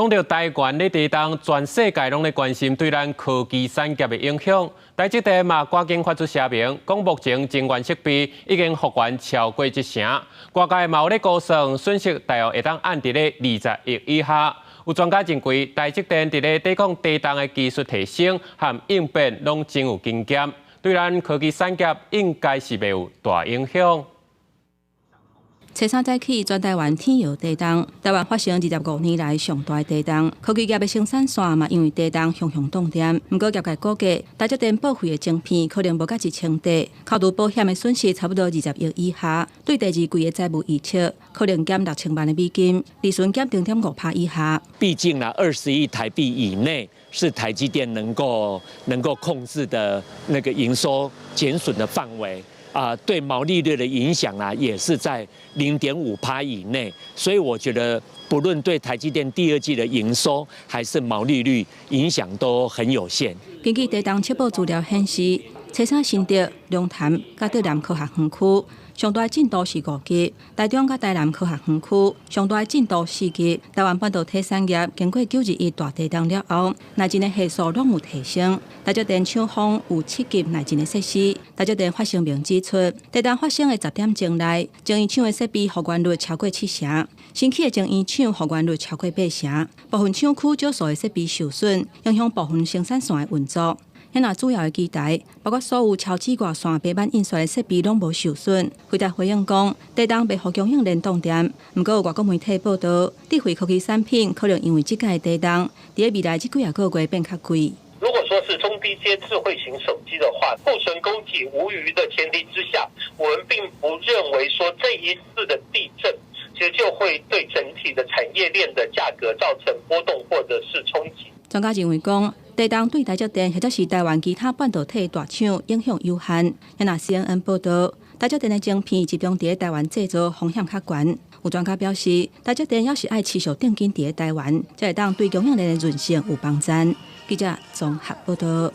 講到台灣咧地動，全世界攏咧關心對咱科技產業的影響。台積電嘛趕緊發出聲明，講目前晶圓設備已經復原超過一成，外界嘛有咧估算損失大約會當按佇咧20億以下。有專家認為，台積電佇咧抵抗地動的技術提升和應變攏真有經驗，對咱科技產業應該是袂有大影響。初三早起，全台灣天搖地動，台灣發生25年來上大地動，科技業的生產線嘛因為地動雄雄凍電。毋過業界估計，台積電報廢的晶片可能無甲1000塊，扣除保險的損失差不多20億以下。對第二季的財務預測，可能減6000萬的美金，利潤減0.5%以下。畢竟呢，20億台幣以內是台積電能夠控制的那個營收減損的範圍。啊，對毛利率的影響啊，也是在0.5%以內，所以我覺得，不論對台積電第二季的營收還是毛利率影響都很有限。根據地動測報資料顯示，初三新竹、龍潭佮竹南科學園區上大震度是5級，台中佮台南科學園區上大震度4級。台灣半導體產業經過9·21大地動了後，耐震的係數攏有提升。台積電廠房有7級耐震的設施。台積電發聲明指出，地動發生的10點鐘內，晶圓廠的設備復原率超過七成，新起的晶圓廠復原率超過八成，部分廠區少數的設備受損，影響部分生產線的運作。遐主要的機台，包括所有超紫外線白板印刷的設備攏無受損。輝達回應講，地動袂予供應鏈凍電。毋過有外國媒體報道，智慧科技產品可能因為這擺地動，佇未來這幾仔個月變較貴。如果說是中低階智慧型手機的話，庫存供給無虞的前提之下，我們並不認為說這一次的地震其實就會對整體的產業鏈的價格造成波動或者是衝擊。專家認為講，地動對台積電或者是台灣其他半導體大廠影響有限。若 CNN 報道，台積電的晶片集中佇台灣製造，風險較懸。有專家表示，台積電猶是愛持續定根佇台灣，才會當對供應鏈的韌性有幫助。記者綜合報道。